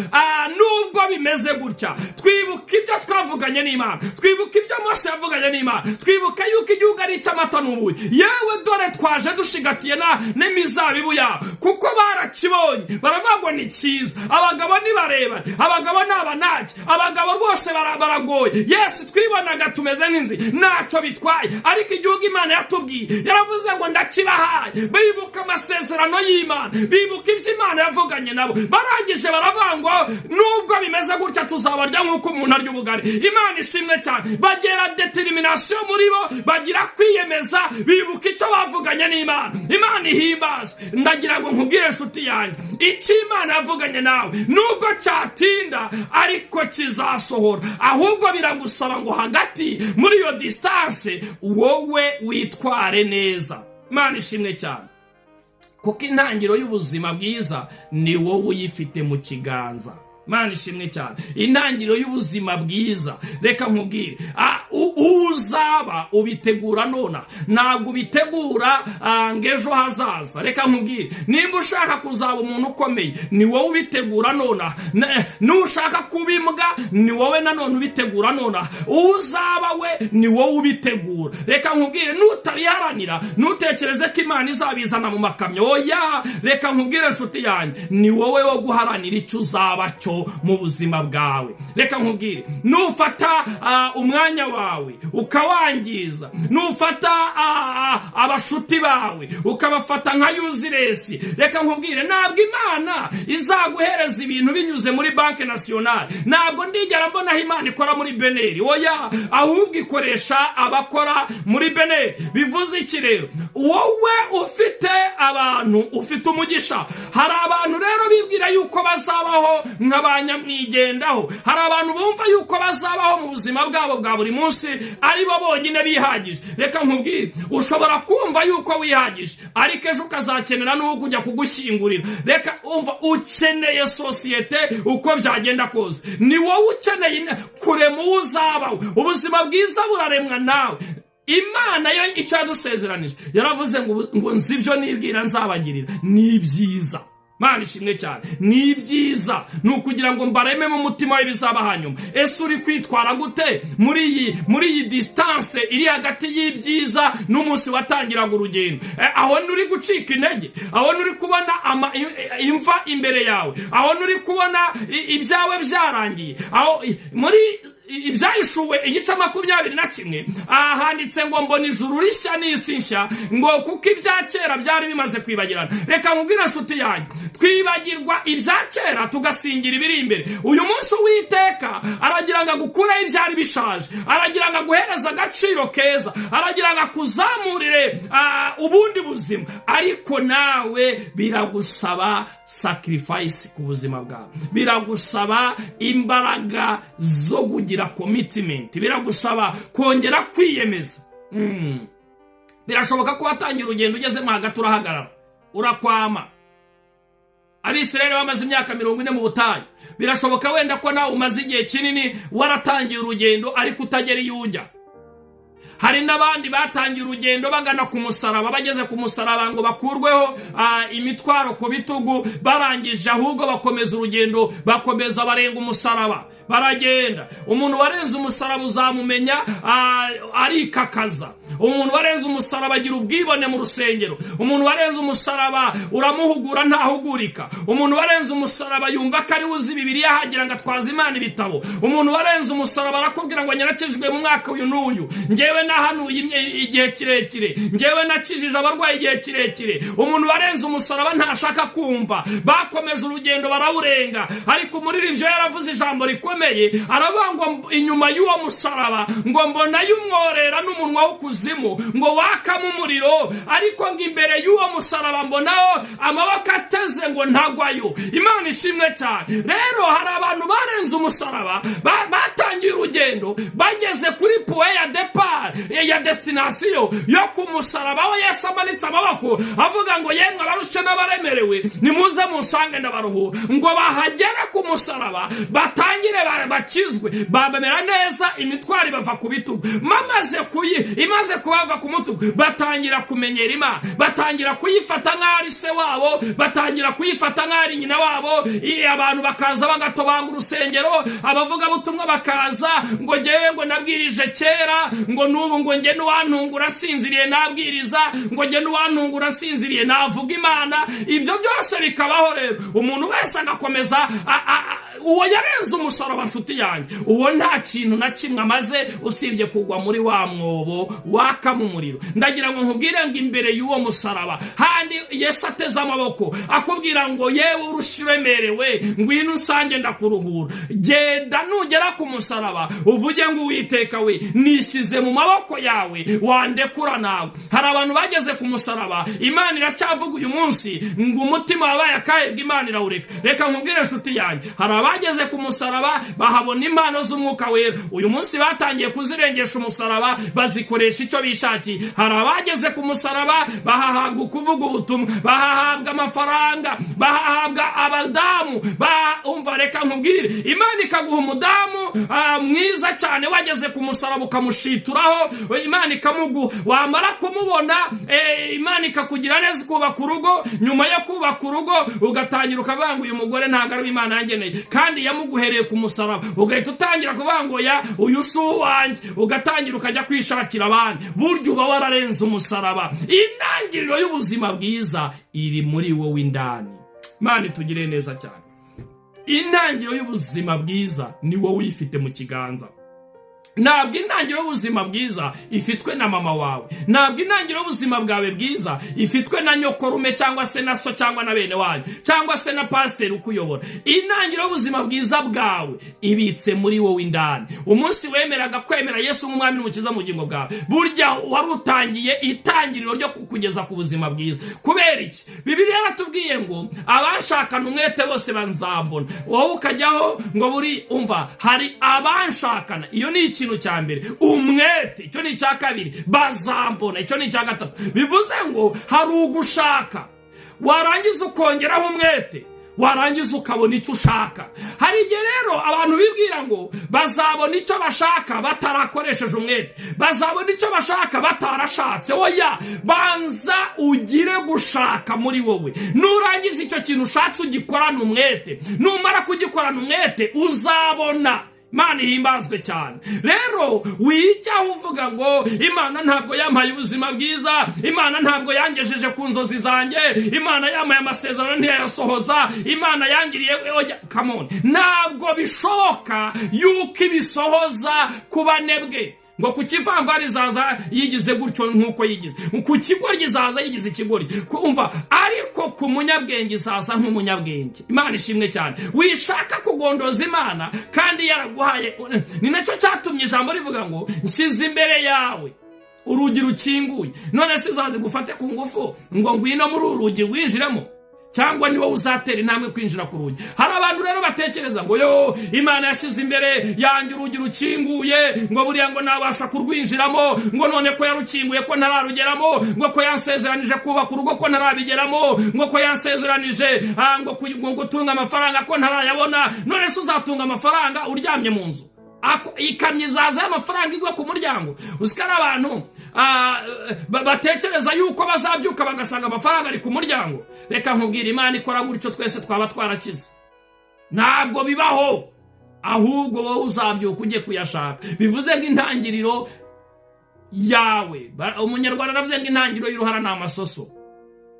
nubwo bimeze gutya, twibuka ibyo twavuganye n'Imana, twibuka ibyo Mose yavuganye n'Imana, twibuka yuko igihugu ari icy'amata n'ubuki. Yewe, dore twaje dushigatiye n'imizabibu yabo, kuko barakibonye, baravuga ngo ni cyiza. Abagabo ni barebare, abagabo ni abanaki, abagabo rwose baragoye. Yes, twibonaga tumeze nk'inzi, ntacyo bitwaye, ariko igihugu Imana yatubwiye, yaravuze ngo ndakibahaye. Bibuka amasezerano y'Imana, bibuka ibyo Imana yavuganye nabo. Barangije baravuga ngo nubwo bimeze gutya, tuzabarya nk'uko umuntu arya ubugari. Imana ishimwe cyane. Bagira détermination muri bo, bagira kwiyemeza, bibuka icyo bavuganye n'Imana. Imana ihimbazwe. Ndagira ngo nkubwire, inshuti yanjye, icyo Imana yavuganye nawe, nubwo cyatinda ariko kizasohora. Ahubwo biragusaba ngo hagati muri iyo distance wowe witware neza. Imana ishimwe cyane, kuko intangiriro y'ubuzima bwiza ni wowe uyifite mu kiganza. Imana ishimwe cyane. Intangiriro y'ubuzima bwiza, reka nkubwire, uzaba ubitegura nona, ntabwo ubitegura ngo ejo hazaza. Reka nkubwire, nimba ushaka kuzaba umuntu ukomeye, ni wowe ubitegura nona. Nushaka kuba imbwa, ni wowe nanone ubitegura nona. Uzaba we ni wowe ubitegura. Reka nkubwire, nutabiharanira, ntutekereze ko Imana izabizana mu makamyo. Oya, reka nkubwire, inshuti yanjye, ni wowe wo guharanira icyo uzaba cyo mu buzima bwawe. Reka nkubwire, nufata umwanya wawe ukawangiza, nufata abashuti bawe ukabafata nka useless, reka nkubwire, ntabwo Imana izaguhereza ibintu binyuze muri Banque Nationale. Ntabwo ndigera mbona aho Imana ikora muri BNR. Oya, ahubwo ikoresha abakora muri BNR. Bivuze iki rero? Wowe ufite abantu, ufite umugisha. Hari abantu rero bibwira yuko bazabaho nka ba nyamwigendaho. Hari abantu bumva yuko bazabaho mu buzima bwabo bwa buri munsi ari bo bonyine bihagije. Reka nkubwire, ushobora kumva yuko wihagije, ariko ejo ukazakenera n'uwo kujya kugushyingurira. Reka umva, ukeneye sosiyete uko byagenda kose. Ni wowe ukeneye kurema uwo uzabaho. Ubuzima bwiza buraremwa nawe. Imana yo icyo yadusezeranije, yaravuze ngo nzi ibyo nibwira nzabagirira, ni ibyiza. Mana ishimwe cyane. Ni ibyiza, ni ukugira ngo mbarememo umutima w'ibizaba hanyuma. Ese uri kwitwara gute muri iyi distance iri hagati y'ibyiza n'umunsi watangiraga urugendo? Aho nturi gucika intege, aho nturi kubona imva imbere yawe, aho nturi kubona ibyawe byarangiye. Aho muri Ibyahishuwe igice 21 handitse ngo mbona ijuru rishya n'isi nshya, ngo kuko ibya kera byari bimaze kwibagirana. Reka nkubwire, inshuti yanjye, twibagirwa ibya kera tugasingira ibiri imbere. Uyu munsi Uwiteka aragira ngo agukureho ibyari bishaje, aragira ngo aguhereze agaciro keza, aragira ngo akuzamurire ubundi buzima. Ariko nawe biragusaba sacrifice ku buzima bwawe, biragusaba imbaraga zo kugira commitment, biragusaba kongera kwiyemeza. Birashoboka ko watangira urugendo, ugezemo hagati urahagarara, urakwama. Abisirayeli bamaze imyaka 40 mu butayu. Birashoboka wenda ko nawe umaze igihe kinini waratangiye urugendo ariko utagera iyo ujya. Hari n'abandi batangiye urugendo bagana ku musaraba, bageze ku musaraba ngo bakurweho imitwaro ku bitugu, barangije ahubwo bakomeza urugendo, bakomeza barenga umusaraba, baragenda. Umuntu warenze umusaraba uzamumenya arikakaza. Umuntu warenze umusaraba agira ubwibone mu rusengero. Umuntu warenze umusaraba uramuhugura ntahugurika. Umuntu warenze umusaraba yumva ko ari uzi Bibiliya, hagira ngo atwaze Imana ibitabo. Umuntu warenze umusaraba arakubwira ngo nyarakijwe mu mwaka uyu n'uyu, ngewe nahanuye igihe kirekire, ngewe nakijije abarwayi igihe kirekire. Umuntu warenze umusaraba ntashaka kumva. Bakomeje urugendo barawurenga, ariko umuririmbyi yaravuze ijambo rikomeye, aravuga ngo inyuma y'uwo musaraba ngo mbonayo umworera n'umunwa w'ukuzimu ngo wakamo umuriro, ariko ngo imbere y'uwo musaraba mbonaho amaboko ateze ngo ntagwayo. Imana ishimwe cyane. Rero hari abantu barenze umusaraba, batangiye urugendo, bageze kuri point ya départ. ya destination yo ku musaraba, aho Yesu amanitse amaboko avuga ngo: "Yemwe abarushye n'abaremerewe, nimuze munsange ndabaruhura." Ngo bahagere ku musaraba, batangire bakizwe, bamera neza, imitwaro ibava ku bitugu. Mamaze kuyi imaze kubava ku mutugu, batangira kumenyera Imana, batangira kuyifata nk'aho ari se wabo, batangira kuyifata nk'aho ari nyina wabo. Abantu bakaza bagatobanga urusengero, abavugabutumwa bakaza ngo: "Ngewe ngo nabwirije kera, ngo n'ubu ngo nge n'uwantungura asinziriye nabwiriza, ngo nge n'uwantungura asinziriye navuga Imana." Ibyo byose bikabaho rero, umuntu wese agakomeza. Uwo yarenze umusaraba, nshuti yanjye, uwo nta kintu na kimwe amaze usibye kugwa muri wa mwobo wakamo umuriro. Ndagira ngo nkubwire ngo imbere y'uwo musaraba handi Yesu ateze amaboko akubwira ngo: "Yewe urushyi uremerewe, ngwino usange ndakuruhura." Genda, nugera ku musaraba uvuge ngo: "Uwiteka we, nishyize mu maboko yawe, wandekura nawe." Hari abantu bageze ku musaraba, Imana iracyavuga uyu munsi ngo umutima wabaye akahebwa, Imana irawureka. Reka nkubwire, nshuti yanjye, hari abageze ku musaraba bahabona impano z'Umwuka Wera, uyu munsi batangiye kuzirengesha umusaraba, bazikoresha icyo bishakiye. Hari abageze ku musaraba bahahabwa ukuvuga ubutumwa, bahahabwa amafaranga, bahahabwa abadamu. Umva, reka nkubwire, Imana ikaguha umudamu mwiza cyane, wageze ku musaraba ukamushituraho, Imana ikamuguha. Wamara kumubona, Imana ikakugira neza, ukubaka urugo. Nyuma yo kubaka urugo, ugatangira ukavuga ngo: "Uyu mugore ntabwo ari Imana yangeneye," kandi yamuguhereye ku musaraba. Ugahita utangira kuvuga ngo: "Ya, uyu si uwanjye," ugatangira ukajya kwishakira abandi. Burya uba wararenze umusaraba. Intangiriro y'ubuzima bwiza iri muri wowe indani. Imana itugire neza cyane. Intangiriro y'ubuzima bwiza ni wowe uyifite mu kiganza. Ntabwo intangiriro y'ubuzima bwiza ifitwe na mama wawe, ntabwo intangiriro y'ubuzima bwawe bwiza ifitwe na nyokorume cyangwa se na so cyangwa na bene wanyu cyangwa se na pasiteri ukuyobora. Intangiriro y'ubuzima bwiza bwawe ibitse muri wowe indani. Umunsi wemeraga kwemera Yesu nk'Umwami n'Umukiza mu bugingo bwawe, burya wari utangiye itangiriro ryo kukugeza ku buzima bwiza. Kubera iki? Bibiliya yaratubwiye ngo: "Abanshakana umwete bose banzambona." Wowe ukajyaho ngo buri umva hari abanshakana, iyo ni ikintu cya mbere. Umwete, icyo ni icya kabiri. Bazambona, icyo ni icya gatatu. Bivuze ngo hari ugushaka, warangiza ukongeraho umwete, warangiza ukabona icyo ushaka. Hari igihe rero abantu bibwira ngo bazabona icyo bashaka batarakoresheje umwete, bazabona icyo bashaka batarashatse. Oya, banza ugire gushaka muri wowe, nurangiza icyo kintu ushatse ugikorana umwete. Numara kugikorana umwete, uzabona. Imana ihimbazwe cyane. Rero wijyaho uvuga ngo: "Imana ntabwo yampaye ubuzima bwiza, Imana ntabwo yangejeje ku nzozi zanjye, Imana yampaye amasezerano ntiyayasohoza, Imana yangiriye." Come on, ntabwo bishoboka yuko ibisohoza ku banebwe. Ngo ku kivamvari izaza yigize gutyo nk'uko yigize, ku kigoryi izaza yigize ikigoryi, kumva, ariko ku munyabwenge izaza nk'umunyabwenge. Imana ishimwe cyane. Wishaka kugondoza Imana kandi yaraguhaye. Ni nacyo cyatumye ijambo rivuga ngo: "Nshyize imbere yawe urugi rukinguye." None se izaza gufate ku ngufu ngo: "Ngwino muri uru rugi winjiremo," cyangwa ni wowe uzatera intambwe kwinjira ku rugi? Hari abantu rero batekereza ngo: "Yo, Imana yashyize imbere yanjye urugi rukinguye, ngo buriya ngo nabasha kurwinjiramo, ngo none ko yarukinguye ko ntararugeramo, ngo ko yansezeranije kubaka urugo ko ntarabigeramo, ngo ko yansezeranije ngo gutunga amafaranga ko ntarayabona." None se uzatunga amafaranga uryamye mu nzu? Ikamyo izaza y'amafaranga igwa ku muryango? Uzi ko ari abantu batekereza yuko bazabyuka bagasanga amafaranga ari ku muryango? Reka nkubwire, Imana ikora gutyo twese twaba twarakize. Ntabwo bibaho, ahubwo wowe uzabyuka ujye kuyashaka. Bivuze ngo intangiriro yawe, Umunyarwanda aravuze ngo: "Intangiriro y'uruhara ni amasoso."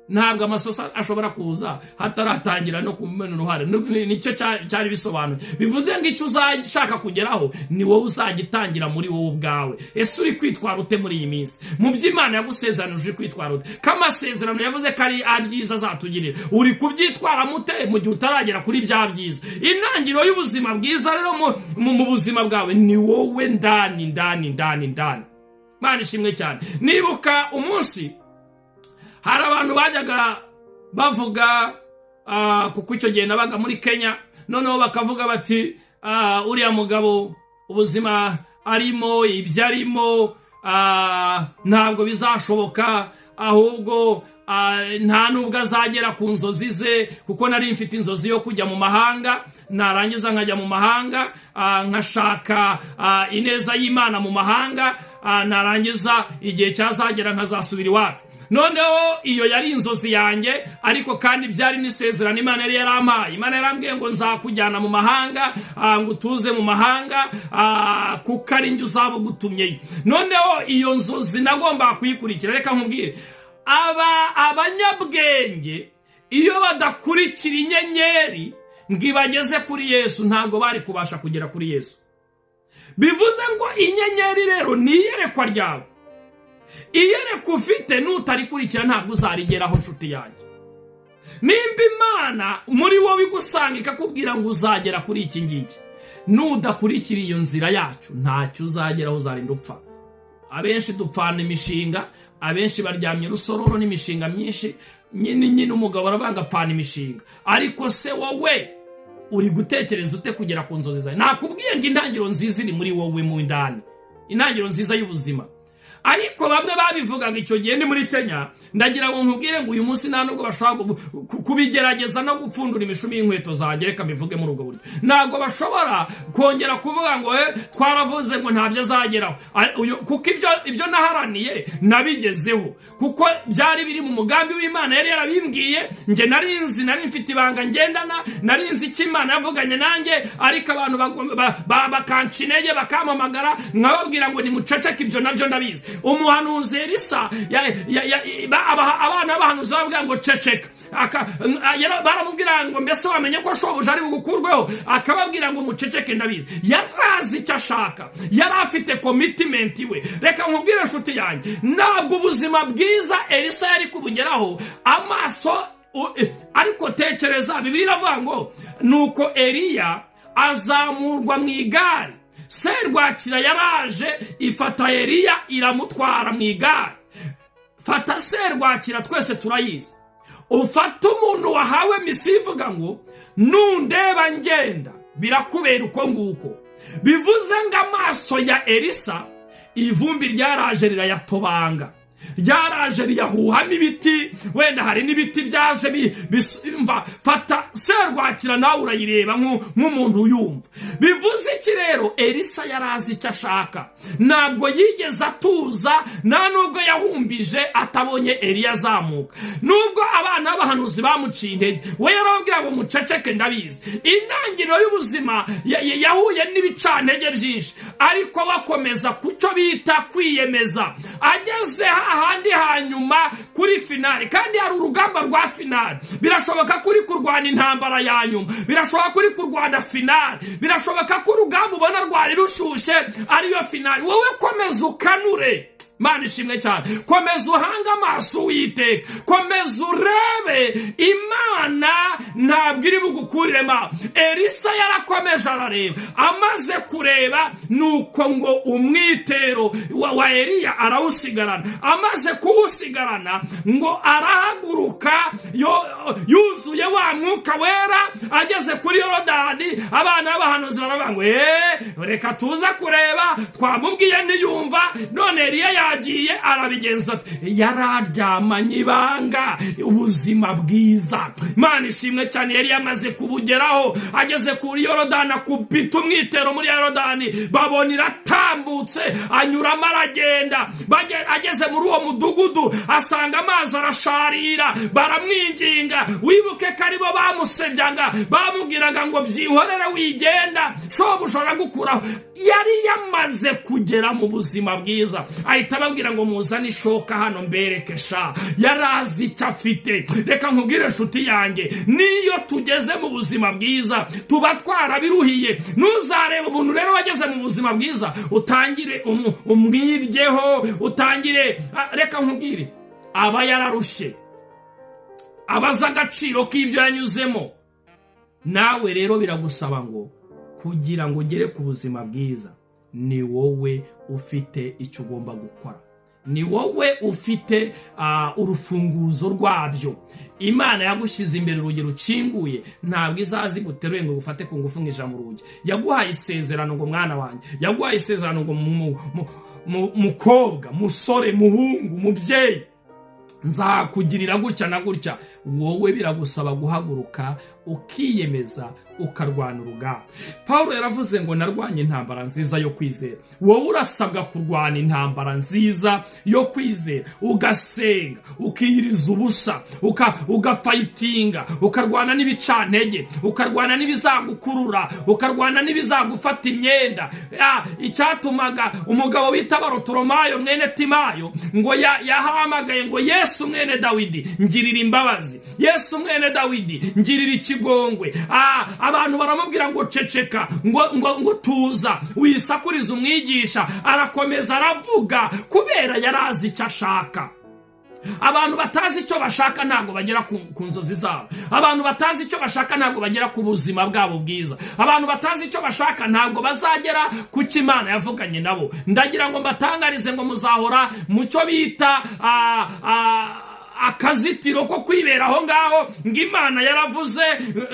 Ntabwo amasoso ashobora kuza hataratangira no kumena uruhare. Nicyo cyari bisobanuye. Bivuze ngo icyo uzashaka kugeraho ni wowe uzagitangira muri wowe ubwawe. Ese uri kwitwara ute muri iyi minsi mu byo Imana yagusezeranije? Uri kwitwara ute ko amasezerano yavuze ko ari abyiza azatugirira? Uri kubyitwaramo ute mu gihe utaragera kuri bya byiza? Intangiriro y'ubuzima bwiza rero mu buzima bwawe ni wowe ndani, ndani, ndani, ndani. Imana ishimwe cyane. Nibuka umunsi hari abantu bajyaga bavuga, kuko icyo gihe nabaga muri Kenya, noneho bakavuga bati: "Uriya mugabo ubuzima arimo, ibyo arimo, Ntabwo bizashoboka, ahubwo nta nubwo azagera ku nzozi ze, kuko nari mfite inzozi yo kujya mu mahanga, narangiza nkajya mu mahanga, nkashaka ineza y'Imana mu mahanga, narangiza igihe cyazagera nkazasubira iwacu. Noneho iyo yari inzozi yanjye, ariko kandi byari n'isezerano Imana yari yarampaye. Imana yarambwiye ngo nzakujyana mu mahanga, ngo utuze mu mahanga, kuko ari njye uzaba ugutumyeyo. Noneho iyo nzozi nagombaga kuyikurikira. Reka nkubwire, aba abanyabwenge iyo badakurikira inyenyeri ngo ibageze kuri Yesu, ntabwo bari kubasha kugera kuri Yesu. Bivuze ngo inyenyeri rero ni iyerekwa ryawe. Iyerekwa ufite nutarikurikira ntabwo uzarigeraho, nshuti yanjye. Nimba Imana muri wowe igusanga ikakubwira ngo uzagera kuri iki ngiki, nudakurikira iyo nzira yacu ntacyo uzageraho, uzarinda upfa. Abenshi dupfana imishinga, abenshi baryamye urusororo n'imishinga myinshi. Nyine umugabo aravanga apfana imishinga, ariko se wowe uri gutekereza ute kugera ku nzozi zawe? Nakubwiye ngo intangiriro nziza iri muri wowe mu ndani, intangiriro nziza y'ubuzima. Ariko bamwe babivugaga icyo gihe ni muri Kenya. Ndagira ngo nkubwire ngo uyu munsi nta nubwo bashobora kubigerageza no gupfundura imishumi y'inkweto zanjye. Reka mbivuge muri ubwo buryo, ntabwo bashobora kongera kuvuga ngo twaravuze ngo ntabyo azageraho, kuko ibyo naharaniye nabigezeho, kuko byari biri mu mugambi w'Imana yari yarabimbwiye. Njye nari nzi, nari mfite ibanga ngendana, nari nzi icyo Imana yavuganye nanjye, ariko abantu bakanca intege, bakampamagara, nkababwira ngo nimuceceke, ibyo nabyo ndabizi. Umuhanuzi Elisa, abana b'abahanuzi bamubwira ngo ceceka. Baramubwira ngo mbese wamenye ko shobuja ari bugukurweho? Akababwira ngo muceceke, ndabizi. Yarazi icyo ashaka, yari afite commitment we. Reka nkubwire, inshuti yanjye, ntabwo ubuzima bwiza Elisa yari kubugeraho amaso ariko tekereza, Bibiliya iravuga ngo nuko Eliya azamurwa mu igare. Serwakira yaraje ifata Eliya iramutwara mu igare. Fata serwakira, twese turayizi. Ufata umuntu wahawe mission ivuga ngo nundeba ngenda birakubera uko nguko. Bivuze ngo amaso ya Elisa ivumbi ryaraje rirayatobanga, ryaraje riyahuhamo ibiti, wenda hari n'ibiti byaje mva. Fata serwakira nawe urayireba nk'umuntu uyumva. Bivuze iki rero? Elisa yari azi icyo ashaka, ntabwo yigeze atuza, nta nubwo yahumbije atabonye Eliya azamuka. Nubwo abana b'abahanuzi bamuciye intege, we yarababwira ngo muceceke, ndabizi. Intangiriro y'ubuzima yahuye n'ibicantege byinshi, ariko bakomeza ku cyo bita kwiyemeza. Ageze hahandi hanyuma kuri finale, kandi hari urugamba rwa finale. Birashoboka ko uri kurwana intambara ya nyuma, birashoboka ko uri kurwana finale, birashoboka ko urugamba ubona rwari rushyushye ariyo finale. Wowe komeza ukanure. Imana ishimwe cyane. Komeza uhange amaso Uwiteka, komeza urebe Imana, ntabwo iri bugukuriremo. Elisa yarakomeje arareba. Amaze kureba, nuko ngo umwitero wa Eliya arawusigarana. Amaze kuwusigarana, ngo arahaguruka yuzuye wa Mwuka Wera. Ageze kuri Yorodani, abana b'abahanuzi baravuga ngo eee, reka tuze kureba, twamubwiye ntiyumva, none Eliya yagiye, arabigenza ate? Yari aryamanye ibanga, ubuzima bwiza. Imana ishimwe cyane. Yari yamaze kubugeraho. Ageze kuri Yorodani, akubita umwitero muri Yorodani, babona iratambutse, anyuramo aragenda. Ageze muri uwo mudugudu, asanga amazi arasharira, baramwinginga. Wibuke ko aribo bamusebyaga, bamubwiraga ngo byihorere, wigenda, shobuja aragukuraho. Yari yamaze kugera mu buzima bwiza, ahita ababwira ngo muzane ishoka hano mbereke sha. Yari azi icyo afite. Reka nkubwire, inshuti yanjye, niyo tugeze mu buzima bwiza tuba twarabiruhiye. Ntuzarebe umuntu rero wageze mu buzima bwiza utangire umwiryeho, utangire. Reka nkubwire, aba yararushye, aba azi agaciro k'ibyo yanyuzemo. Nawe rero biragusaba ngo kugira ngo ugere ku buzima bwiza, ni wowe ufite icyo ugomba gukora, ni wowe ufite urufunguzo rwabyo. Imana yagushyize imbere urugi rukinguye, ntabwo izaza iguteruye ngo igufate ku ngufu ngo ija mu rugi. Yaguhaye isezerano ngo mwana wanjye, yaguhaye isezerano ngo Mukobwa, musore, muhungu, mubyeyi, nzakugirira gutya na gutya. Wowe biragusaba guhaguruka, ukiyemeza, ukarwana urugamba. Paul yaravuze ngo: "Narwanye intambara nziza yo kwizera." Wowe urasabwa kurwana intambara nziza yo kwizera, ugasenga, ukiyiriza ubusa, ugafightinga, ukarwana n'ibicantege, ukarwana n'ibizagukurura, ukarwana n'ibizagufata imyenda. Icyatumaga umugabo bita Barutoromayo mwene Timayo ngo yahamagaye ngo: "Yesu mwene Dawidi, ngirira imbabazi! Yesu mwene Dawidi, ngirira ikigongwe!" Abantu baramubwira ngo: "Ceceka," ngo: "Tuza, wisakuriza umwigisha." Arakomeza aravuga kubera yari azi icyo ashaka. Abantu batazi icyo bashaka ntabwo bagera ku nzozi zabo. Abantu batazi icyo bashaka ntabwo bagera ku buzima bwabo bwiza. Abantu batazi icyo bashaka ntabwo bazagera ku cyo Imana yavuganye nabo. Ndagira ngo mbatangarize ngo muzahora mu cyo bita akazitiro ko kwibera aho ngaho, ngo Imana yaravuze,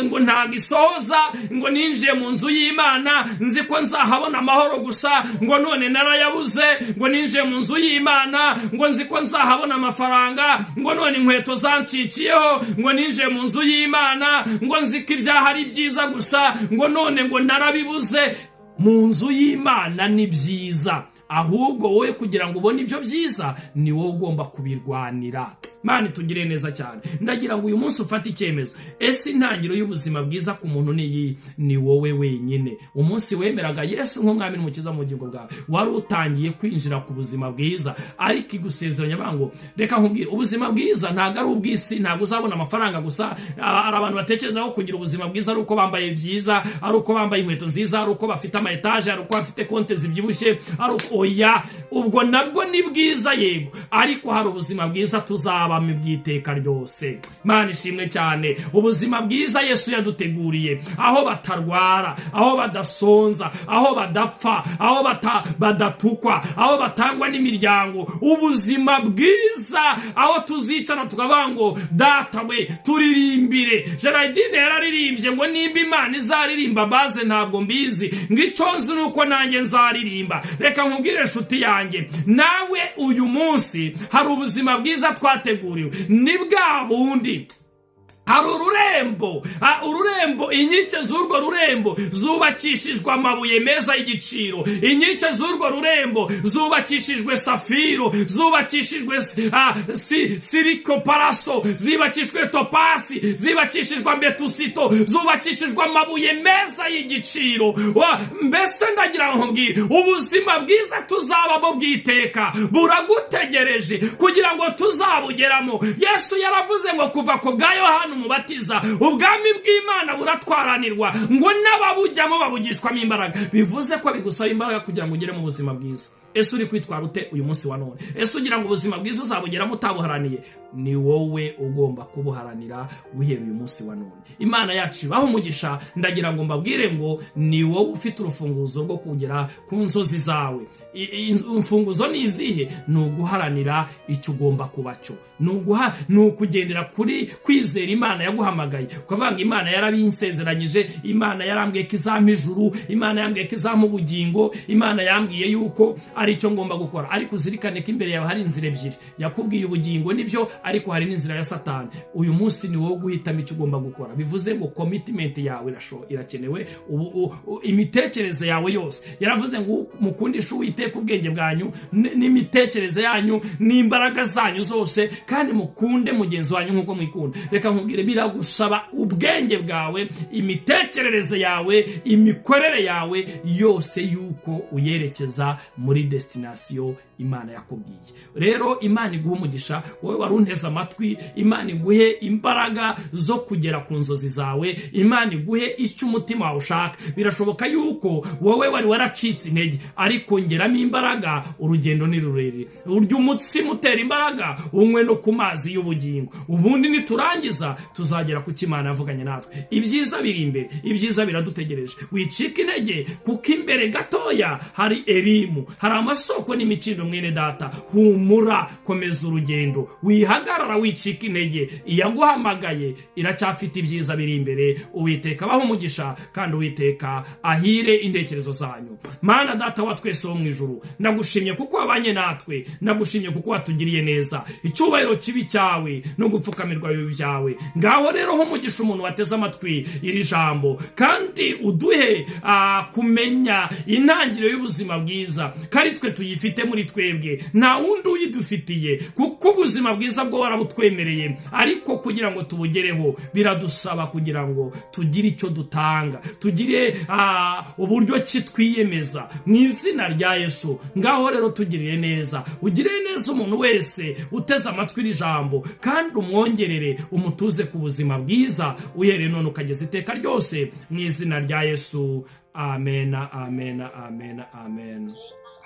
ngo ntabwo isohoza, ngo ninjiye mu nzu y'Imana nzi ko nzahabona amahoro gusa, ngo none narayabuze, ngo ninjiye mu nzu y'Imana ngo nzi ko nzahabona amafaranga, ngo none inkweto zancikiyeho, ngo ninjiye mu nzu y'Imana ngo nzi ko ibyaha ari byiza gusa, ngo none ngo narabibuze. Mu nzu y'Imana ni byiza, ahubwo wowe kugira ngo ubone ibyo byiza ni wowe ugomba kubirwanira. Imana itugire neza cyane. Ndagira ngo uyu munsi ufate icyemezo. Ese intangiriro y'ubuzima bwiza ku muntu ni iyi? Ni wowe wenyine. Umunsi wemeraga Yesu nk'umwami n'umukiza mu bugingo bwawe, wari utangiye kwinjira ku buzima bwiza. Ariko igusezeranya bavuga ngo: "Reka nkubwire, ubuzima bwiza ntabwo ari ubw'isi, ntabwo uzabona amafaranga gusa." Hari abantu batekereza ko kugira ubuzima bwiza ari uko bambaye byiza, ari uko bambaye inkweto nziza, ari uko bafite ama etaje, ari uko bafite konte zibyibushye, ari uko. Oya, ubwo nabwo ni bwiza, yego, ariko hari ubuzima bwiza tuzabamo bw'iteka ryose. Imana ishimwe cyane. Ubuzima bwiza Yesu yaduteguriye, aho batarwara, aho badasonza, aho badapfa, aho badatukwa, aho batangwa n'imiryango. Ubuzima bwiza aho tuzicara tukavuga ngo: "Data we, turirimbire." Gerardine yararirimbye ngo nimba Imana izaririmba baze, ntabwo mbizi, ngo icyo nzi ni uko nanjye nzaririmba. Reka nkubwire, inshuti yanjye, nawe uyu munsi hari ubuzima bwiza twateguriwe, ni bwa bundi. Hari ururembo, ururembo, inkike z'urwo rurembo zubakishijwe amabuye meza y'igiciro. Inkike z'urwo rurembo zubakishijwe safiro, zubakishijwe sirikoparaso, zubakishijwe topasi, zubakishijwe ametusito, zubakishijwe amabuye meza y'igiciro. Mbese ndagira ngo nkubwire, ubuzima bwiza tuzabamo bw'iteka buragutegereje kugira ngo tuzabugeramo. Yesu yaravuze ngo kuva ku bwa Yohana Umubatiza, ubwami bw'Imana buratwaranirwa, ngo n'ababujyamo babugishwamo imbaraga. Bivuze ko bigusaba imbaraga kugira ngo ugere mu buzima bwiza. Ese uri kwitwara ute uyu munsi wa none? Ese ugira ngo ubuzima bwiza uzabugeramo utabuharaniye? Ni wowe ugomba kubuharanira guhera uyu munsi wa none. Imana yacu ibaho umugisha. Ndagira ngo mbabwire ngo ni wowe ufite urufunguzo rwo kugera ku nzozi zawe. Imfunguzo ni izihe? Ni uguharanira icyo ugomba kuba cyo, ni ukugendera kuri kwizera Imana yaguhamagaye, ukavuga ngo: "Imana yarabinsezeranyije, Imana yarambwiye ko izampa ijuru, Imana yambwiye ko izampa ubugingo, Imana yambwiye yuko ari icyo ngomba gukora." Ariko uzirikane ko imbere yawe hari inzira ebyiri. Yakubwiye ubugingo, nibyo, ariko hari n'inzira ya Satani. Uyu munsi ni wowe guhitamo icyo ugomba gukora. Bivuze ngo commitment yawe irakenewe, imitekerereze yawe yose. Yaravuze ngo mukundishe Uwiteka ubwenge bwanyu n'imitekerereze yanyu n'imbaraga zanyu zose, kandi mukunde mugenzi wanyu nk'uko mwikunda. Reka nkubwire, biragusaba ubwenge bwawe, imitekerereze yawe, imikorere yawe yose, yuko uyerekeza muri destination Imana yakubwiye. Rero Imana iguhe umugisha, wowe wari unteze amatwi. Imana iguhe imbaraga zo kugera ku nzozi zawe. Imana iguhe icyo umutima wawe ushaka. Birashoboka yuko wowe wari waracitse intege, ariko ngeramo imbaraga, urugendo ni rurerure. Urya umutsima utera imbaraga, unywe no ku mazi y'ubugingo. Ubundi niturangiza tuzagera ku cyo Imana yavuganye natwe. Ibyiza biri imbere, ibyiza biradutegereje. Wicika intege, kuko imbere gatoya hari Elimu, hari Amasoko n'imikindo, mwene data, humura, komeza urugendo, wihagarara, wicika intege. Iyaguhamagaye iracyafite ibyiza biri imbere. Uwiteka abahe umugisha, kandi Uwiteka ahire intekerezo zanyu. Mana Data wa twese wo mu ijuru, ndagushimye kuko wabanye natwe, ndagushimye kuko watugiriye neza. Icyubahiro kibe icyawe no gupfukamirwa bibe ibyawe. Ngaho rero ho umugisha umuntu wateze amatwi iri jambo, kandi uduhe kumenya intangiriro y'ubuzima bwiza, ko ari twe tuyifite muri twebwe, nta wundi uyidufitiye, kuko ubuzima bwiza bwo warabutwemereye, ariko kugira ngo tubugereho biradusaba kugira ngo tugire icyo dutanga, tugire uburyo ki twiyemeza. Mu izina rya Yesu, ngaho rero tugirire neza, ugirire neza umuntu wese uteze amatwi iri jambo, kandi umwongerere, umutuze ku buzima bwiza uhereye none ukageza iteka ryose. Mu izina rya Yesu, amena, amena, amena, amen.